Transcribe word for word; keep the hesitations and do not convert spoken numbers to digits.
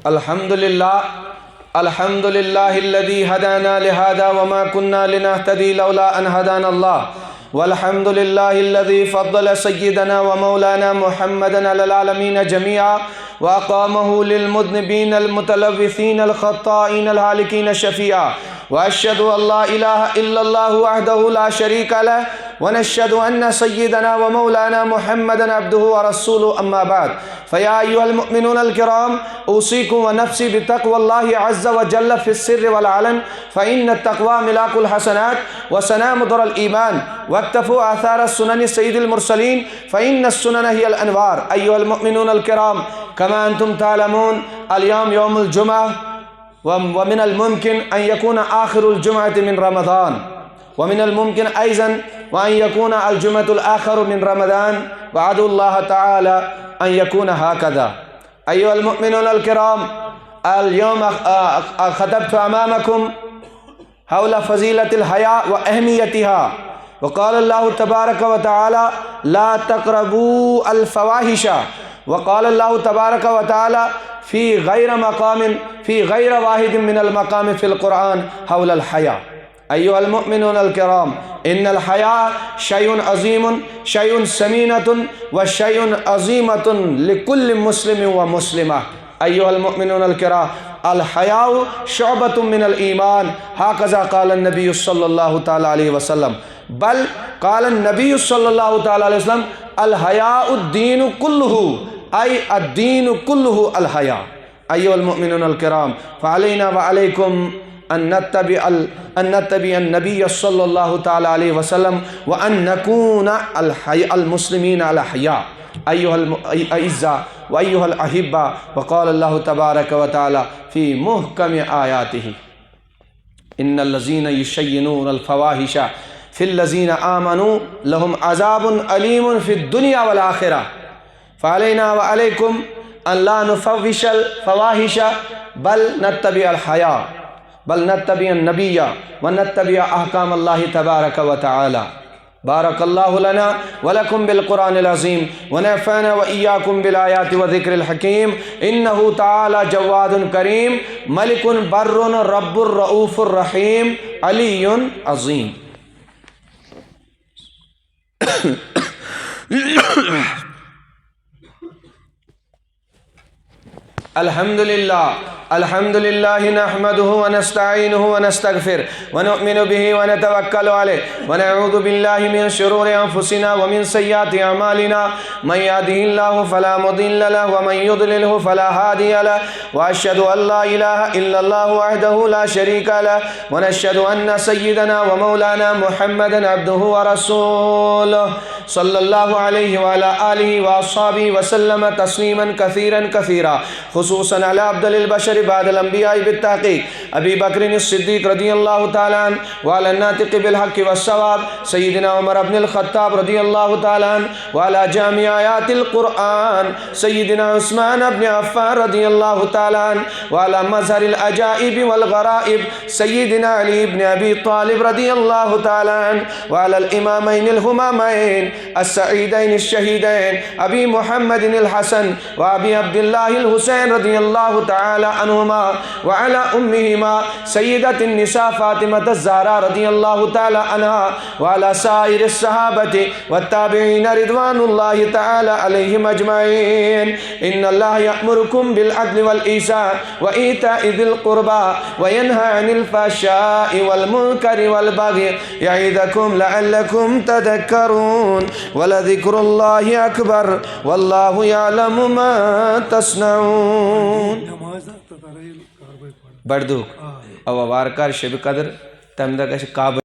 الحمد لله. الحمد لله الذي هدانا لهذا وما كنا لنهتدي لولا أن هدانا الله. والحمد لله الذي فضل سيدنا ومولانا محمدا على العالمين جميعا وأقامه للمذنبين المتلوثين الخطائين الهالكين شفيعا. وأشهد أن لا إله إلا الله وحده لا شريك له، ونشهد أن سيدنا ومولانا محمدا عبده ورسوله. أما بعد، فيا أيها المؤمنون الكرام، أوصيكم ونفسي بتقوى الله عز وجل في السر والعلن، فإن التقوى ملاك الحسنات وسنام ضر الإيمان، واقتفوا آثار سنن سيد المرسلين، فإن السنن هي الأنوار. أيها المؤمنون الكرام، كما أنتم تعلمون، اليوم يوم الجمعة، و-، ومن الممكن أن يكون آخر الجمعة من رمضان، ومن الممكن أيضا وأن يكون الجمعة الآخر من رمضان، وأدعو الله تعالى أن يكون هكذا. أيها المؤمنون الكرام، اليوم أخ-، أخ-، خطبت أمامكم حول فضيلة الحياء وأهميتها. وقال الله تبارك وتعالى: "لا تقربوا الفواحش". وقال الله تبارك وتعالى في غير مقام، في غير واحد من المقام في القرآن حول الحياء. أيها المؤمنون الكرام، إن الحياء شيء عظيم، شيء ثمينة، وشيء عظيمة لكل مسلم ومسلمة. أيها المؤمنون الكرام، الحياء شعبة من الإيمان، هكذا قال النبي صلى الله تعالى عليه وسلم. بل قال النبي صلى الله تعالى عليه وسلم: "الحياء الدين كله"، أي الدين كله الحياء. أيها المؤمنون الكرام، فعلينا وعليكم أن نتبع ال-، أن نتبع النبي صلى الله تعالى عليه وسلم، وأن نكون الحي-، المسلمين الأحياء. أيها الم-، أي-، الأعزاء وأيها الأحبة، وقال الله تبارك وتعالى في محكم آياته: "إن الذين يشينون الفواحش في الذين آمنوا لهم عذاب أليم في الدنيا والآخرة". فعلينا وعليكم أن لا نفوش الفواحش، بل نتبع الحياء، بل نتبع النبي، ونتبع أحكام الله تبارك وتعالى. بارك الله لنا ولكم بالقرآن العظيم، ونفعنا وإياكم بالآيات وذكر الحكيم. إنه تعالى جواد كريم، ملك بر رب رؤوف رحيم، علي عظيم. الحمد لله. الحمد لله نحمده ونستعينه ونستغفره ونؤمن به ونتوكل عليه ونعوذ بالله من شرور أنفسنا ومن سيئات أعمالنا. من يهده الله فلا مضل له ومن يضلله فلا هادي له. وأشهد أن لا إله إلا الله وحده لا شريك له، ونشهد أن سيدنا ومولانا محمدا عبده ورسوله، صلى الله عليه وعلى آله وأصحابه وسلم تسليما كثيرا كثيرا، خصوصا على أفضل البشر بعد الأنبياء بالتحقيق، أبي بكر الصديق رضي الله تعالى عنه، وعلى الناطق بالحق والصواب سيدنا عمر بن الخطاب رضي الله تعالى عنه، وعلى جامع آيات القرآن سيدنا عثمان بن عفان رضي الله تعالى عنه، وعلى مظهر العجائب والغرائب سيدنا علي بن أبي طالب رضي الله تعالى عنه، وعلى الإمامين الهمامين السعيدين الشهيدين أبي محمد الحسن وأبي عبد الله الحسين رضي الله تعالى عنهما، وعلى أمهما سيدة النساء فاطمة الزهراء رضي الله تعالى عنها، وعلى سائر الصحابة والتابعين رضوان الله تعالى عليهم أجمعين. إن الله يأمركم بالعدل والإحسان وإيتاء ذي القربى وينهى عن الفحشاء والمنكر والبغي يعظكم لعلكم تذكرون، ولذكر الله أكبر، والله يعلم ما تصنعون. بڑدوک۔ اوا وارکار شب قدر، تمہ دۄہ گژھِ کعبہٕ